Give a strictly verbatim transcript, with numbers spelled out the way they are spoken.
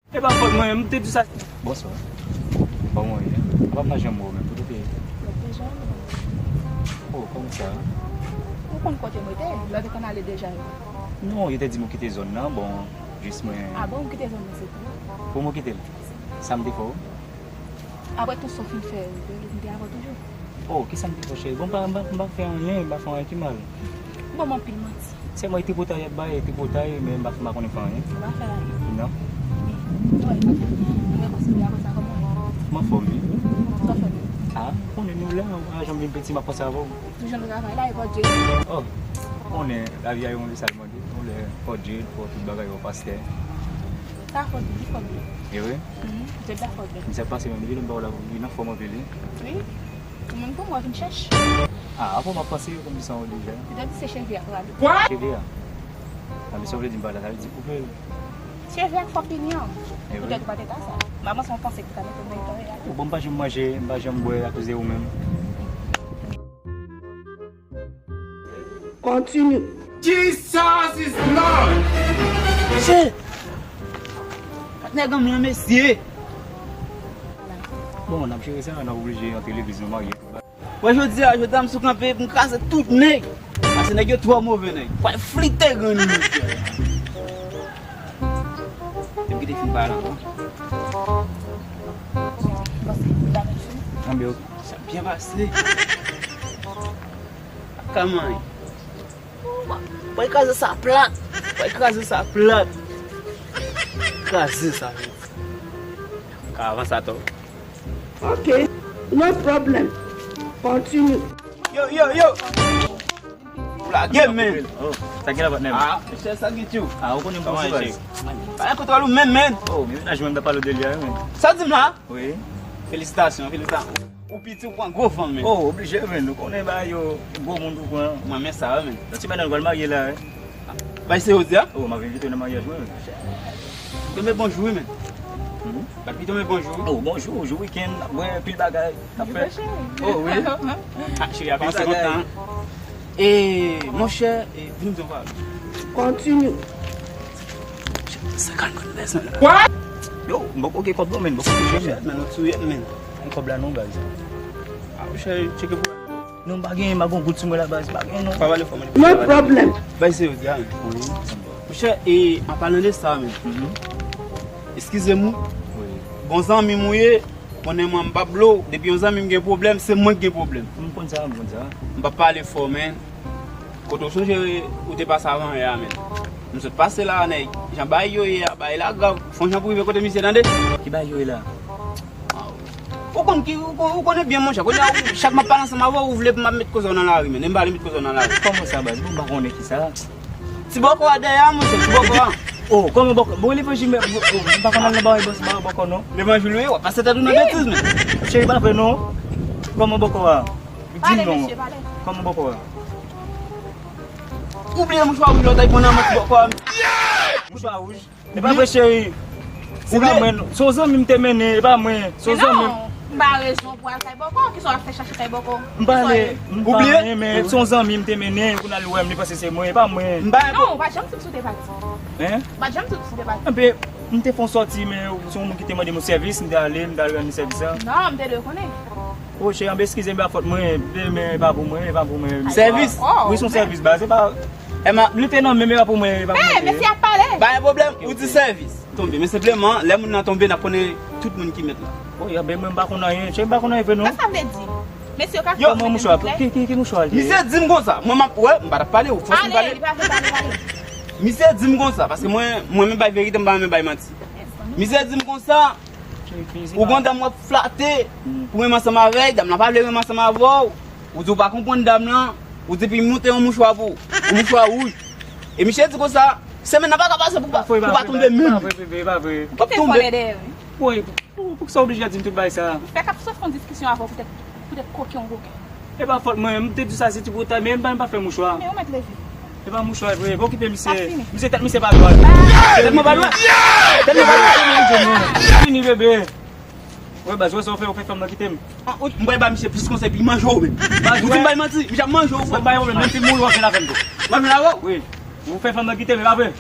E pa fòt mwen, m te di sa. Bonswa. Kòman w ye? Apa m pa janm wè w menm, kote w te ye? Mwen te janm wè w. Oh, kòman sa? Ou konn kote mwen te? Lè w te konn ale deja yo. Non, yo te di m ou kite zòn nan, bon, jis mwen. Ah bon, ou kite zòn nan, se pou? Pou mwen kite l? Sa m te fè w? Apre tout sa w fin fè, m te avè w toujou. Oh, kisa m te fè, cheri? Bon, m pa, m pa, m pa fè anyen, m pa fè anyen ki mal. Ou ban m anpil manti. Sèlman e tripotay y ap bay, e tripotay, men m pa, m pa konnen fè anyen. Ou pa fè anyen? Non. Wi. Ou wè, ou rekonsilye apre sa, kòman w ye? M anfòm, wi. Sa w fè menm? Ah, ou konnen nou la, ou pa janm vin piti, m ap panse avè w. Toujou nan travay la, e pa Dye. Oh, ou konnen, lavi a yon sa l mande, yon lè fò Dye, fò tout bagay, fò pastè. Sa fò Dye, fò Dye. E vre? Mhm, se sa fò Dye. Misye ap pase menm, li menm pa w la, li nan fòm anpil, wi. Wi. Ou menm tou, mwen vin chèch. Ah, apre m ap panse yo kòm sa w deja. Li te di se cheve a k rale. Cheve a? Ah, men sa w vle di m pa la, sa vle di koupe l. Cheve a k fò fini an. E vre? Poutèt ou pa te ta sa. M pa panse w panse ki ta mete w nan eta w ye a la. Ou bon, m pa janm manje, m pa janm bwè, akoz de ou menm. Continue. Jesus is Lord! Che! Patnè gang lan, mesye! Bon, n ap jere sa, n ap oblije antre legliz, nou marye. Wè, jodi a, jodi a, m sou kanpe pou m kraze tout nèg. Paske nèg yo twò move, nèg. Pral flite grann li, mesye. Te m kite fin pale ankò. Anbyo. Sa byen pase. Kòman? Pral kraze sa plat. Pral kraze sa plat. Kraze sa. Ka avanse atò. Ok. No problem. Continue. Yo, yo, yo. Ou lage m, men. Oh, sa gen la, patnè m? Ah, mesye, sa gen tjou. Ah, ou konnen m pran sou baz. Pa gen kontwòl ou menm, men. Oh, men mennaj mwen, m ta pale w de li a, men. Sa w di m la? Wi. Felisitasyon, felisitasyon. Ou piti, ou pran gwo fanm, men. Oh, oblije, men. Ou konnen bagay yo, gwo moun ou pran. Mwen, men sa, wi, men. Yon ti madanm pral marye la, wi. Bay se yo di a? Oh, m ap envite w nan maryaj mwen, men. Tonbe bonjou, wi, men. Mhm. Bat li tonbe bonjou. Oh, bonjou, jou wikenn, n ap bwè anpil bagay. N ap fè. Oh, wi. Ah, cheri, ap panse kontan. E, monchè, e, vin m di w bagay. Continue. Senkant goud bezwen la. What? Yo, m poko gen kòb non, men, m poko touche, men. Men, nou touye m, men. Gen kòb la non, baz. Ah, monchè, tcheke pou. Non, m pa gen, m pa gen goud sou mwen la, baz, m pa gen, non. Pa pale fò, men. No problem. Bay se yo di a, men. Wi. Monchè, e, an palan de sa, men. Mhm. Eskize m, wi. Wi. Bon zanmi m ou ye, konnen mwen m pa blo, depi yon zanmi m gen pwoblèm, se mwen ki gen pwoblèm. M konn sa, m konn sa. M pa pale fò, men. Kote w sonje ou te pase avan yè a, men. M sot pase la, nèg. Jan bagay yo ye a, bagay la grav. Fon jan pou rive kote misye, tande. Ki bagay yo ye la? Ou konn ki, ou konn, ou konnen byen, monchè. Kounye a, ou, chak m ap pale ansanm avè w, ou vle pou m ap met koze w nan lari, men. E m pa vle met koze w nan lari. Kòman sa, baz? Bon, m pa konnen ki sa. Ti bòkò a dèyè a, monchè, ti bòkò a. Oh, kòman bòkò? Bon, levanjil, men, oh, m pa konn al nan bagay bòs, bagay bòkò, non. Levanjil, wi, w ap pase tèt ou nan betiz, men. Cheri, pa vre, non. Kòman bòkò a? Di m non. Pale, mesye, pale. Kòman bòkò a? Ou bliye mouchwa wouj la w t ap pran nan men ti bòkò a. Mouchwa wouj? E pa vre, cheri. Se pa mwen, non. Se yon zanmi m te mennen, e pa mwen. Se yon zanmi m. Men non, m pa rezon pou al kay bòkò. Kisa w ap fè chache kay bòkò? M pa ale, m pa ale, men se yon zanmi m te mennen, pou n al wè m, li panse se mwen, e pa mwen. Non, ou pa janm di m si w te pati. Hein? Ou pa janm di m si w te pati. Enben, m te fè yon sòti, men se yon moun ki te mande m yon sèvis, m te ale, m te al rann li sèvis la. Non, m te dwe konnen. Oh, cheri, anben eskize m, e pa fòt mwen, men e pa pou mwen, e pa pou mwen. Sèvis? Wi, se yon sèvis, baz, e pa. Li te nan men m, e pa pou mwen, e pa pou mwen. Men, mesye ap pale. Pa gen pwoblèm, ou di sèvis. Tonbe, men senpleman, lè moun nan tonbe, n ap konnen tout moun ki mèt la. Oh, anben mwen, m pa konn anyen, cheri, m pa konn anyen vre, non. Sa sa vle di? Mesye, w ka fè mwen mouchwa, ki, ki, ki mouchwa li ye? Misye di m konsa, mwen m ap, wè, m pa t ap pale, ou fòse m pale. Pale, pale, pale. Misye di m konsa, paske mwen, mwen menm bay verite, m pa renmen bay manti. Misye di m konsa, ou gon dam w ap flate pou renmen ansanm avè l, dam lan pa vle renmen ansanm avè w, ou di w pa konprann dam lan, ou di pou l monte yon mouchwa pou ou, yon mouchwa wouj. E misye di konsa, semèn nan pa ka pase pou pa, pou pa tonbe menm. Ou p ap tonbe. Woy, pou, pou, poukisa w oblije di m tout bagay sa? Ou fèk ap sot fè yon diskisyon avè w poutèt, poutèt koken w koken. E pa fòt mwen, m te di sa se ti pwotay, men m pa, m pa fè mouchwa. Men ou mèt leve. E pa mouchwa vre, pa okipe misye. Misye, tèt misye pa dwat. Tèt mwen pa dwat. Tèt mwen pa dwat. Fini, bebe. Wè, baz, wè sa w fè, ou fè fanm nan kite m. Ah, ou, m pral ba misye plis konsèy, pi manje w menm. Ou di m bay manti, misye ap manje w, frè. Bay yon menm, menm si m mouri, w ap jwenn avè m tou. W ap jwenn avè w? Wi. Ou fè fanm nan kite m, e pa vre?